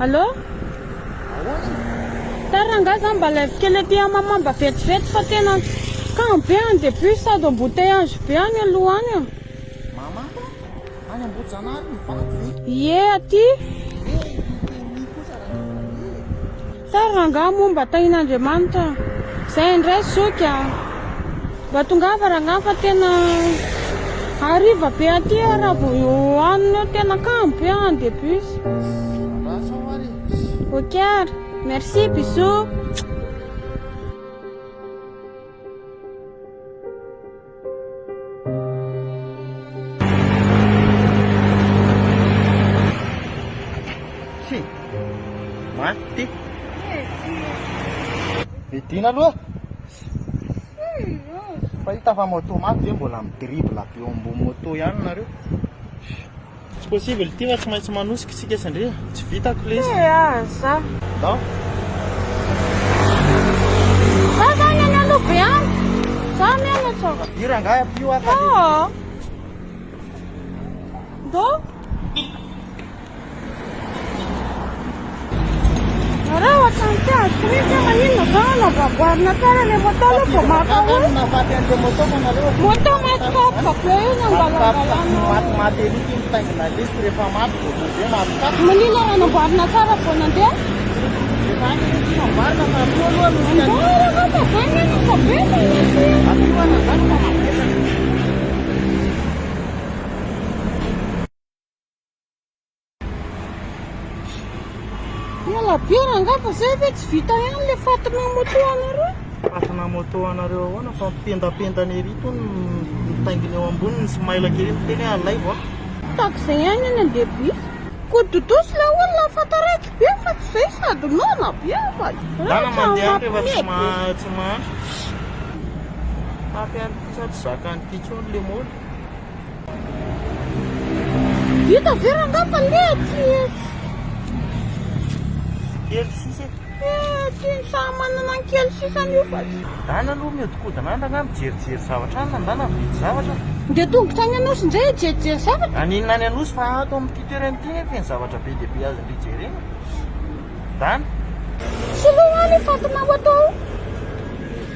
Allô? Ahoana e? Tara rangahy za mba lève kely aty à maman mba vetivety fa tena kamo be any début sady embouteillage be any aloha any a. Mamamba? Any Ambohijanahary mivaky ve? Ie aty. Ie ity kosa raha e. Tara rangahy moa mba tahin'Andriamanitra. Zay indray zoky a. Mba tongava rangahy fa tena hariva be aty a raha vao eo anona eo tena kamo be any début. Andraso aho ary e. Ok ary. Merci bisous. Tsia, maty ty. Midina aloha. Fa hita fa moto maty ve mbola mi-dribble be eo ambony moto ihany nareo. Tsy possible ity fa tsy maintsy manosika isika sy ndry. Tsy vitako le izy. Eh aza. Ndao. Za zany any aloha be any. Za mianatra. Io rangahy ampio aho fa le. Oh. Ndao. Nareo ohatran'ny tsy azoko mihitsy hoe maninona zao anamboamboarina tsara le moto aloha vao maka olona. Nahafaty an'le moto fa nareo. Moto maty kapoka be io nangalangalana. Maty maty ery ity mitaingina lesy rehefa maty vao tonga eo maty kapoka. Manina raha namboarina tsara vao nandeha? Efa any aloha ity namboarina fa aloha aloha no Amboarina aloha fa zay menaka be fa misy. Ampio ana zany fa mavesatra. Ela be rangahy fa zay ve tsy vita ihany le fatina moto anareo? Fatina moto anareo ahoana fa mipendapendana ery tony mitaingina eo amboniny sy mailaka ery miteny hoe alaivo a. Tahaka izay ihany any andeha bus. Kododosy le olona fa taraiky be fa tsy zay sady noana be fa. Ndana mandeha any rehefa tsy ma tsy mahandry. Tapy any kosa tsy zakan'ity intsony le moly. Vita ve rangahy fa le aty Kely sisa e. Eh, ty ny samy manana ny kely sisa an'io fa tsy. Ndana aloha mihodinkodina any rangahy mijerijery zavatra any na ndana mividy zavatra. Ndeha tongotra any Anosy indray hijerijery zavatra. Haninona any Anosy fa ato amin'ity toerana ity anie feno zavatra be dia be azon-dry jerena. Ndana. Soloa any fatina moto.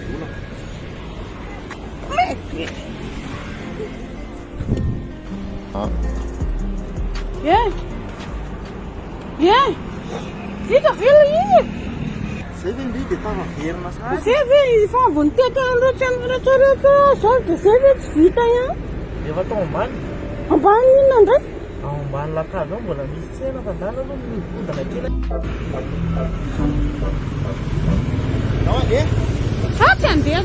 Vola. Eh! Eh! Vita ve ilay izy? Zay ve ndry dia tafaverina sahady? Zay ve efa avy nitety an'ireo tsena rehetra rehetra zao dia zay ve tsy vita ihany? Efa tao ambany. Ambany inona indray? Ao ambany lakavy ao mbola misy tsena fa ndana aloha mihodinkodina kely. Ndao andeha. Za tsy andeha.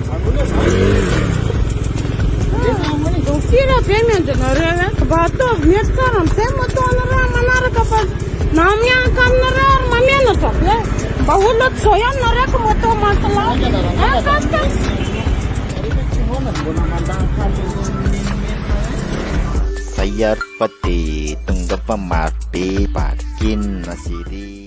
Janona eo zany. Andeha Firy ve miandry anareo e? Mba ataovy mety tsara amin'izay moto anareo amin'ny manaraka fa na mianka aminareo ary mamenatra be. Mba olona ohatr'izao ihany nareo ka moto maty lava. Ah, kasta. Zay ary fa de tonga fa maro be parking na série.